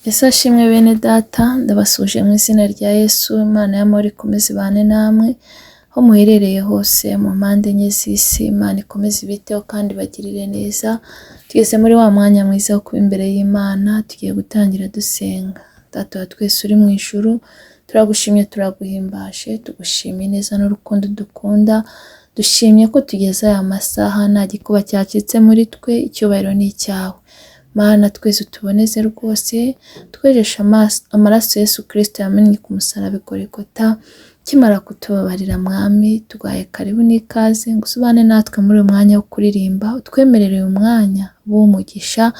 Yesu ashimwe bene data, ndabasuhuje mu izina rya Yesu, Imana y'amahoro ikomeze ibane namwe, aho muherereye hose mu mpande enye z'isi, Imana ikomeze ibiteho kandi ibagirire neza. Tugeze muri wa mwanya mwiza wo kuba imbere y'Imana, tugiye gutangira dusenga. Data wa twese uri mu ijuru, turagushimye, turaguhimbaje, tugushimiye neza n'urukundo dukunda, dushimye ko tugeze aya masaha nta gikuba cyacitse muri twe, icyubahiro ni icyawe. Mana, twese utuboneze rwose, twejeshe amaraso Yesu Kristo yamennye ku musaraba i Golgotha, ukimara kutubabarira Mwami, tuguhaye karibu n'ikaze ngo usubane natwe muri uyu mwanya wo kuririmba, utwemerere uyu mwanya w'umugisha,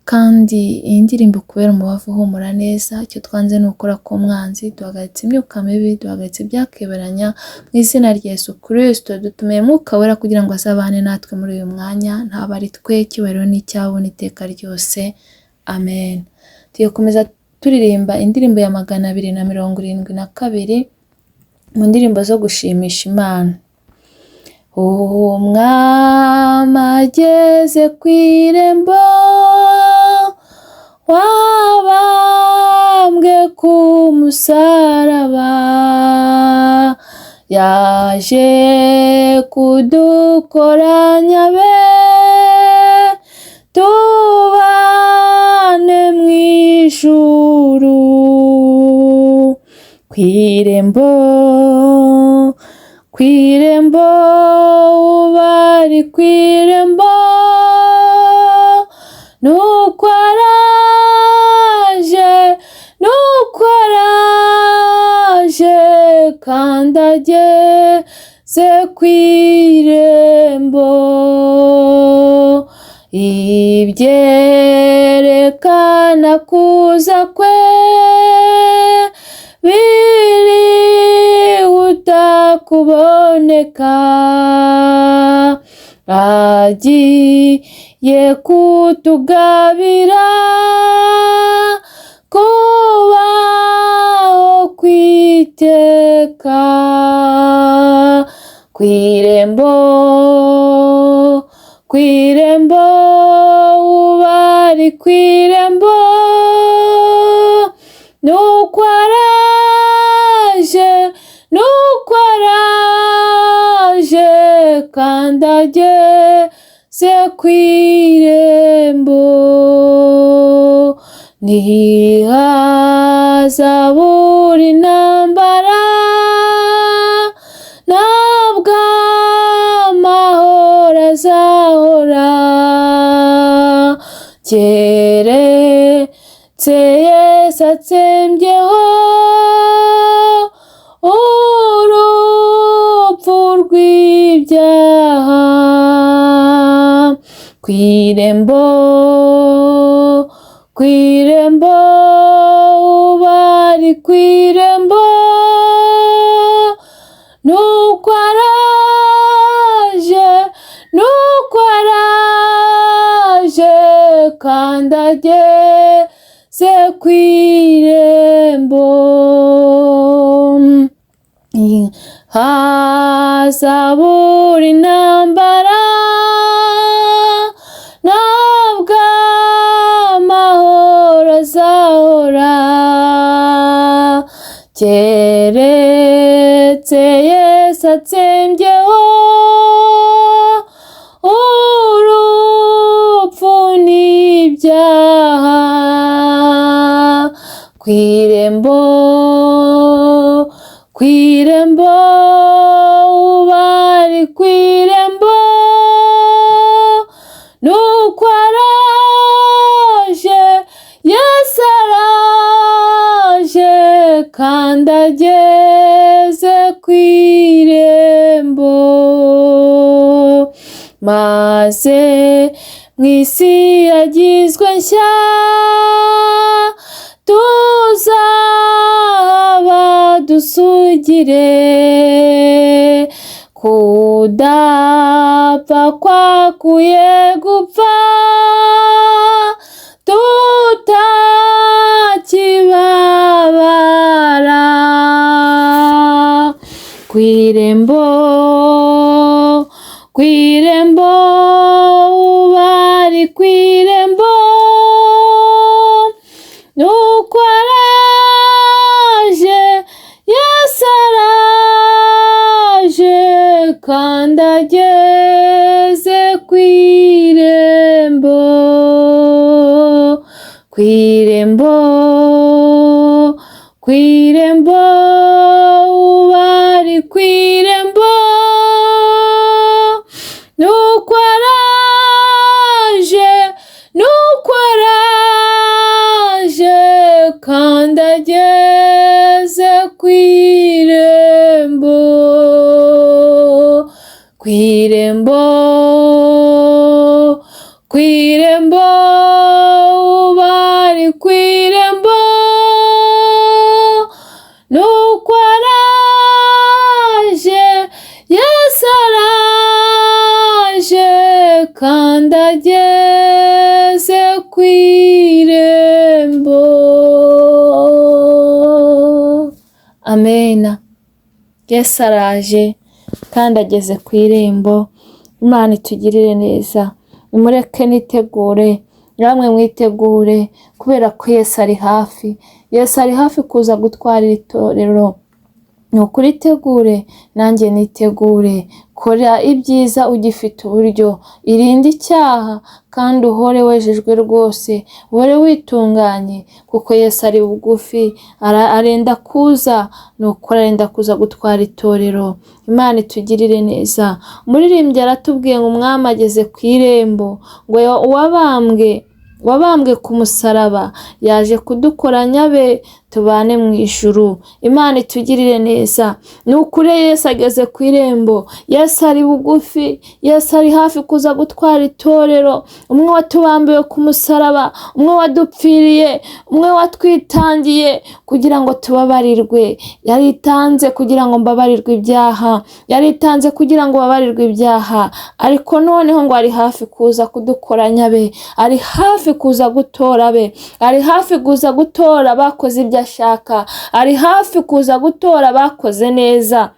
kandi iyi ndirimbo kubera umubavu uhumura neza. Icyo twanze ni ukora k'umwanzi, duhagaritse imyuka mibi, duhagaritse ibyakeberanya mu izina rya Yesu Kristo. Dutumiye Mwuka Wera kugira ngo azabane natwe muri uyu mwanya, ntaba ari twe, icyubahiro ni icyawe n'iteka ryose, amen. Tugiye gukomeza turirimba indirimbo ya 272 mu ndirimbo zo gushimisha Imana. Umwami ageze ku irembo, wabambwe ku musaraba, yaje kudukoranya be, tubane mu ijuru. Ku irembo, ku irembo, bari ku irembo, nuko araje, nuko araje, kandi ageze ku irembo. Ibyerekana kuza kwe birihuta kuboneka, agiye kutugabira kubaho kwiteka. Ku irembo, ku irembo, bari ku irembo, nuko araje, nuko araje, kandi ageze ku irembo. Ntihazabura intambara, ntabwo amahoro azahora, keretse Yesu atsembyeho urupfu rw'ibyaha. Ku irembo, ku irembo, bari ku irembo, nuko araje, nuko araje, kandi ageze ku irembo. Hazabura intambara, ntabwo amahoro azahora, keretse Yesu atsembyeho urupfu n'ibyaha. Ku irembo, ku irembo, bari ku irembo, nuko araje, Yesu araje, kandi ageze ku irembo. Maze mu isi yagizwe nshya, tuzaba dusugire, kudapfa kwakuye gupfa, tutakibabara. Ku irembo, ku irembo, bari ku irembo. Nuko araje, Yesu araje, kandi ageze ku irembo, ku irembo, ku irembo, ubu ari ku irembo. Nuko araje, nuko araje, kandi ageze ku irembo, ku irembo, ku irembo, ubu ari ku irembo. Nuko araje, Yesu araje, kandi ageze ku irembo. Amena. Yesu araje kandi ageze ku irembo. Imana itugirire neza, nimureke nitegure, namwe mwitegure, kubera ko Yesu ari hafi. Yesu ari hafi kuza gutwara iri torero. Ni ukuri itegure, nanjye nitegure. Kora ibyiza ugifite uburyo, irinde icyaha kandi uhore wejejwe rwose, uhore witunganye, kuko Yesu ari bugufi, arenda kuza, ni ukuri arenda kuza gutwara itorero. Imana itugirire neza. Umuririmbyi aratubwiye ngo umwami ageze ku irembo, ngo wabambwe ku musaraba yaje kudukoranya be tubane mu ijuru. Imana itugirire neza. Ni ukuri Yesu ageze ku irembo, Yesu ari bugufi, Yesu ari hafi kuza gutwara itorero. Umwe watubambiwe ku musaraba, umwe wadupfiriye, umwe watwitangiye kugira ngo tubabarirwe. Yaritanze kugira ngo mbabarirwe ibyaha, yaritanze kugira ngo babarirwe ibyaha. Ariko noneho ngo ari hafi kuza kudukoranya be, ari hafi kuza gutora be, ari hafi kuza gutora abakoze ibyo ashaka, ari hafi kuza gutora abakoze neza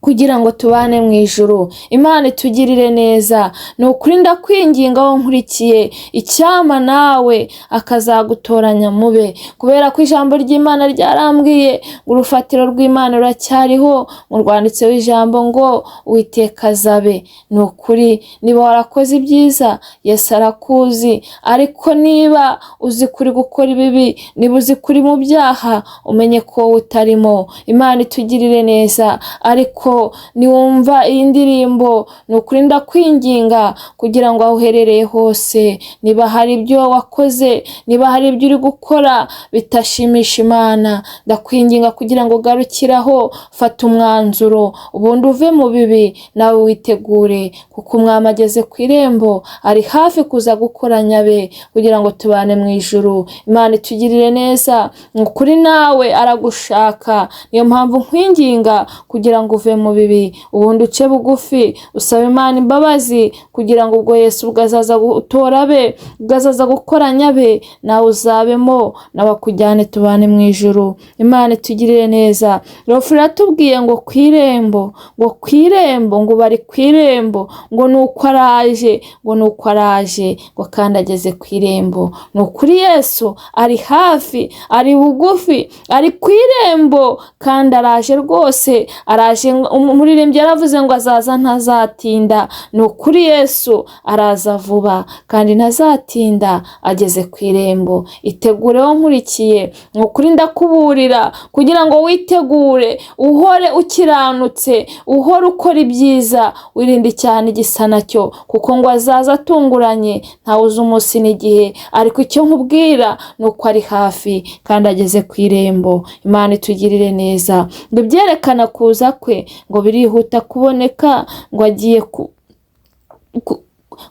kugira ngo tubane mu ijuru. Imana itugirire neza. Ni ukuri ndakwinginga aho nkurikiye, icyampa nawe akazagutoranya mube, kubera ko ijambo ry'Imana ryarambwiye ngo urufatiro rw'Imana ruracyariho, mu rwanditseho ijambo ngo Uwiteka azabe. Ni ukuri niba warakoze ibyiza Yesu arakuzi, ariko niba uzi kuri gukora ibibi, niba uzi kuri mu byaha, umenye ko wowe utarimo. Imana itugirire neza. Ariko niwumva iyi ndirimbo, ni ukuri ndakwinginga kugira ngo aho uherereye hose, niba hari ibyo wakoze, niba hari ibyo uri gukora bitashimisha Imana, ndakwinginga kugira ngo ugarukiraho, fata umwanzuro, ubundi uve mu bibi, nawe witegure, kuko umwami ageze ku irembo, ari hafi kuza gukoranya be kugira ngo tubane mu ijuru. Imana itugirire neza. Ni ukuri nawe aragushaka, niyo mpamvu nkwinginga kugira ngo uve mu bibi, ubundi uce bugufi, usabe Imana imbabazi, kugira ngo ubwo Yesu ubwo azaza gutora be, ubwo azaza gukoranya be, nawe uzabemo, nawe akujyane tubane mu ijuru. Imana itugirire neza. Rofuri iratubwiye ngo ku irembo, ngo ku irembo, ngo bari ku irembo, ngo nuko araje, ngo nuko araje, ngo kandi ageze ku irembo. Ni ukuri Yesu ari hafi, ari bugufi, ari ku irembo, kandi araje rwose, araje. Umuririmbyi yaravuze ngo azaza ntazatinda. Ni ukuri Yesu araza vuba kandi ntazatinda, ageze ku irembo. Itegure wo nkurikiye, ni ukuri ndakuburira kugira ngo witegure, uhore ukiranutse, uhore ukora ibyiza, wirinde icyaha n'igisa nacyo, kuko ngo azaza atunguranye, ntawe uzi umunsi n'igihe. Ariko icyo nkubwira ni uko ari hafi kandi ageze ku irembo. Imana itugirire neza. Ngo ibyerekana kuza kwe ngo birihuta kuboneka, ngo agiye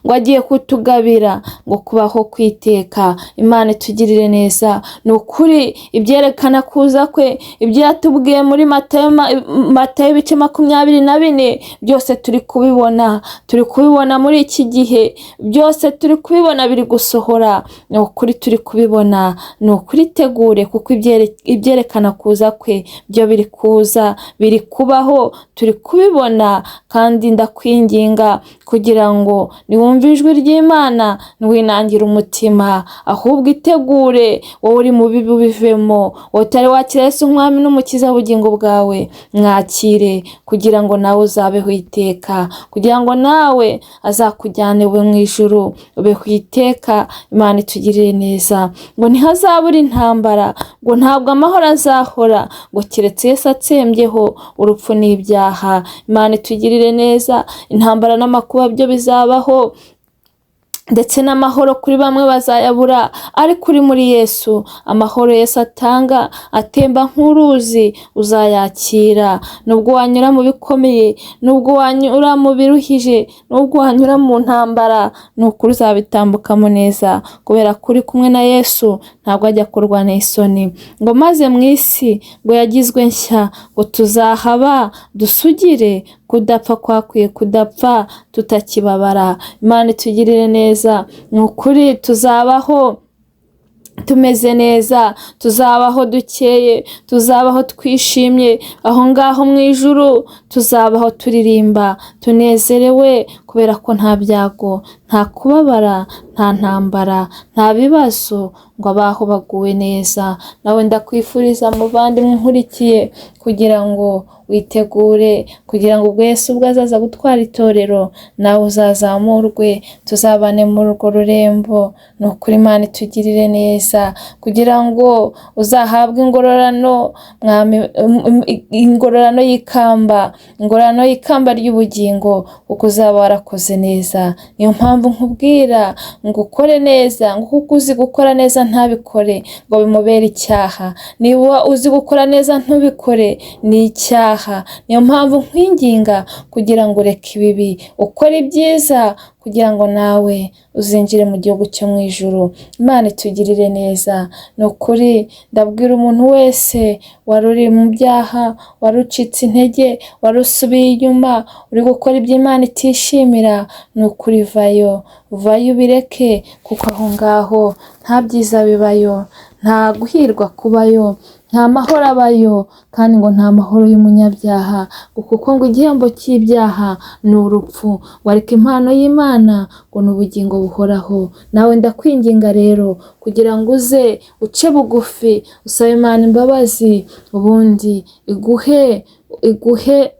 ngo agiye kutugabira ngo kubaho kwiteka. Imana itugirire neza. Ni ukuri ibyerekana kuza kwe, ibyo yatubwiye muri Matayo ibice 24, byose turi kubibona, turi kubibona muri iki gihe, byose turi kubibona biri gusohora. Ni ukuri turi kubibona. Ni ukuri tegure, kuko ibyerekana kuza kwe byo biri kuza, biri kubaho, turi kubibona. Kandi ndakwinginga kugira ngo Niwumva ijwi ry'Imana ntiwinangire umutima, ahubwo itegure, wowe uri mu bibi ubivemo, wowe utari wakira Yesu nk'umwami n'umukiza w'ubugingo bwawe, mwakire kugira ngo nawe uzabeho iteka, kugira ngo nawe azakujyane we mu ijuru ubeho iteka. Imana itugirire neza. Ngo ntihazabura intambara, ngo ntabwo amahoro azahora, ngo keretse Yesu atsembyeho urupfu n'ibyaha. Imana itugirire neza. Intambara n'amakuba byo bizabaho, ndetse n'amahoro kuri bamwe bazayabura, ariko uri muri Yesu, amahoro Yesu atanga atemba nk'uruzi, uzayakira. Nubwo wanyura mu bikomeye, nubwo wanyura mu biruhije, nubwo wanyura mu ntambara, ni ukuri uzabitambukamo neza, kubera ko uri kumwe na Yesu, ntabwo ajya kurwana isoni. Ngo maze mu isi ngo yagizwe nshya, ngo tuzahaba dusugire kudapfa kwakwiye kudapfa tutakibabara. Imana itugirire neza. Ni ukuri tuzabaho tumeze neza, tuzabaho dukeye, tuzabaho twishimye aho ngaho mu ijuru, tuzabaho turirimba tunezerewe, kubera ko nta byago, nta kubabara, nta ntambara, nta bibazo, ngo abaho baguwe neza. Nawe ndakwifuriza muvandimwe nkurikiye, kugira ngo witegure, kugira ngo ubwo Yesu ubwo azaza gutwara itorero, nawe uzazamurwe, tuzabane muri urwo rurembo. Ni ukuri Imana itugirire neza, kugira ngo uzahabwe ingororano, mwami, ingororano y'ikamba, ingororano y'ikamba ry'ubugingo, kuko uzaba warakoze neza. Niyo mpamvu nkubwira ngo ukore neza, ngo kuko uzi gukora neza ntabikore ngo bimubere icyaha. Niba uzi gukora neza ntubikore, ni icyaha. Niyo mpamvu nkwinginga kugira ngo ureke ibibi, ukore ibyiza, kugira ngo nawe uzinjire mu gihugu cyo mu ijuru. Imana itugirire neza. Ni ukuri ndabwira umuntu wese wari uri mu byaha, wari ucitse intege, wari usubiye inyuma, uri gukora ibyo Imana itishimira, ni ukuri vayo, vayo ubireke, kuko aho ngaho nta byiza bibayo, nta guhirwa kubayo, nta mahoro abayo, kandi ngo nta mahoro y'umunyabyaha, kuko ngo igihembo cy'ibyaha ni urupfu, ngo ariko impano y'Imana ngo ni ubugingo buhoraho. Nawe ndakwinginga rero kugira ngo uze uce bugufi, usabe Imana imbabazi, ubundi iguhe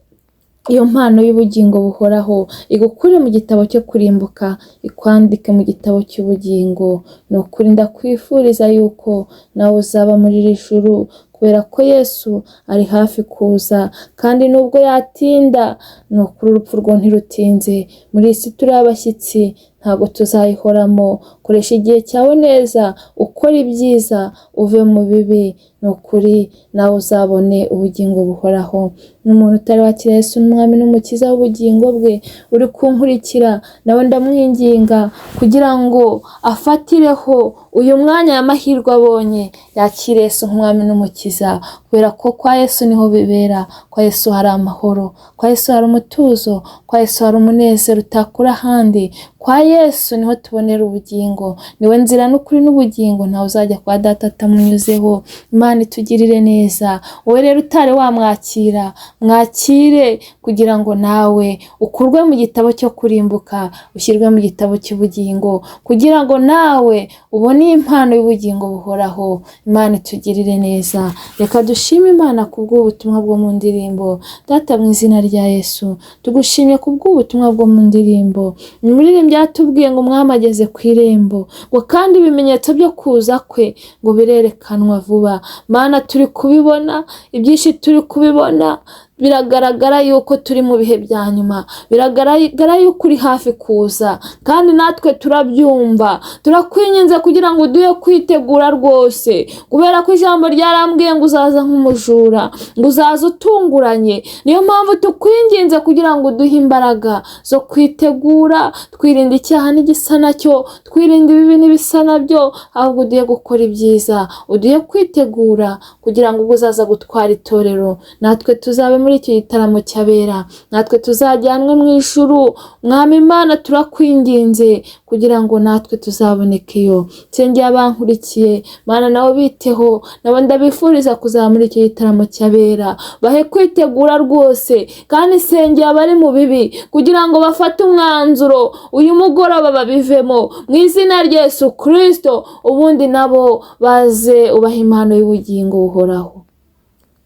iyo mpano y'ubugingo buhoraho, igukure mu gitabo cyo kurimbuka, ikwandike mu gitabo cy'ubugingo. Ni ukuri ndakwifuriza yuko nawe uzaba muri iri juru, kubera ko Yesu ari hafi kuza, kandi nubwo yatinda, ni ukuri urupfu rwo ntirutinze. Muri iyi si turi abashyitsi, ntabwo tuzayihoramo. Koresha igihe cyawe neza, ukore ibyiza, uve mu bibi, ni ukuri nawe uzabone ubugingo buhoraho. N'umuntu utari wakira Yesu n'umwami n'umukiza w'ubugingo bwe, uri kunkurikira, nawe ndamwinginga kugira ngo afatireho uyu mwanya y'amahirwe abonye, yakire Yesu nk'umwami n'umukiza, kubera ko kwa Yesu niho bibera. Kwa Yesu hari amahoro, kwa Yesu hari umutuzo, kwa Yesu hari umunezero utakura ahandi. Kwa Yesu niho tubonera ubugingo, niwe nzira n'ukuri n'ubugingo, ntawe uzajya kwa data atamunyuzeho. Imana itugirire neza. Wowe rero utari wamwakira, mwakire kugira ngo nawe ukurwe mu gitabo cyo kurimbuka, ushyirwe mu gitabo cy'ubugingo, kugira ngo nawe ubone impano y'ubugingo buhoraho. Imana itugirire neza. Reka dushime Imana kubw'ubutumwa bwo mu ndirimbo. Data, mu izina rya Yesu, tugushimye kubw'ubutumwa bwo mu ndirimbo. Umuririmbyi yatubwiye ngo umwami ageze ku irembo, ngo kandi ibimenyetso byo kuza kwe ngo birerekanwa vuba. Mana, turi kubibona, ibyinshi turi kubibona, biragaragara yuko turi mu bihe bya nyuma, biragaragara yuko uri hafi kuza, kandi natwe turabyumva. Turakwinginze kugira ngo uduhe kwitegura rwose, kubera ko ijambo ryarambwiye ngo uzaza nk'umujura, ngo uzaza utunguranye. Niyo mpamvu tukwinginze kugira ngo uduhe imbaraga zo kwitegura, twirinda icyaha n'igisa nacyo, twirinda ibibi n'ibisa nabyo, ahubwo uduhe gukora ibyiza, uduhe kwitegura kugira ngo ubwo uzaza gutwara itorero, natwe tuzabe muri muri icyo gitaramo cy'abera, natwe tuzajyanwe mu ijuru. Mwami Imana, turakwinginze kugira ngo natwe tuzabonekeyo. Nsengeye abankurikiye, Mana, nabo biteho, nabo ndabifuriza kuzaba muri icyo gitaramo cy'abera, bahe kwitegura rwose. Kandi nsengeye abari mu bibi kugira ngo bafate umwanzuro uyu mugoroba babivemo mu izina rya Yesu Kristo, ubundi nabo baze ubaha impano y'ubugingo buhoraho.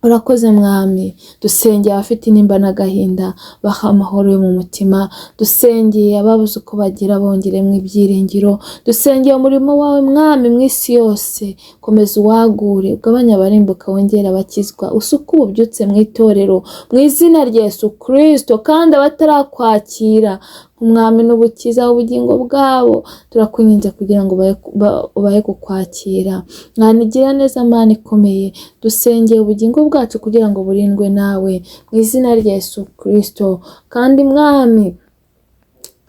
Urakoze Mwami. Dusengeye abafite intimba n'agahinda, baha amahoro yo mu mutima. Dusengeye ababuze uko bagira, bongeremo ibyiringiro. Dusengeye umurimo wawe Mwami mu isi yose, komeza uwagure, ugabanye abarimbuka, wongere abakizwa, usuke ububyutse mu itorero mu izina rya Yesu Kristo. Kandi abatarakwakira umwami n'ubukiza ubugingo bwabo, turakwinginze kugira ngo ubahe kukwakira. Mwanigira neza Mana ikomeye, dusengeye ubugingo bwacu kugira ngo burindwe nawe mu izina rya Yesu Kristo. Kandi Mwami,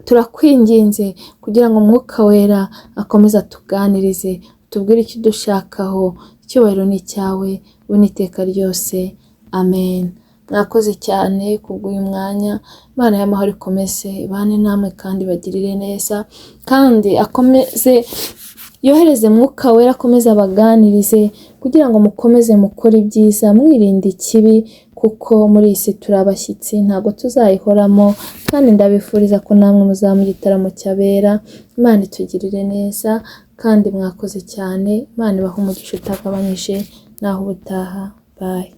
turakwinginze kugira ngo Umwuka Wera akomeze atuganirize, utubwire icyo udushakaho. Icyubahiro ni icyawe ubu n'iteka ryose, amen. Mwakoze cyane kubw'uyu mwanya. Imana y'amahoro ikomeze ibane namwe kandi bagirire neza, kandi akomeze yohereze Mwuka Wera, akomeze abaganirize kugira ngo mukomeze mukore ibyiza, mwirinda ikibi, kuko muri iyi si turi abashyitsi, ntabwo tuzayihoramo. Kandi ndabifuriza ko namwe muzaba mu gitaramo cy'abera. Imana itugirire neza, kandi mwakoze cyane. Imana ibahe umugisha utagabanyije. Naho ubutaha, bye.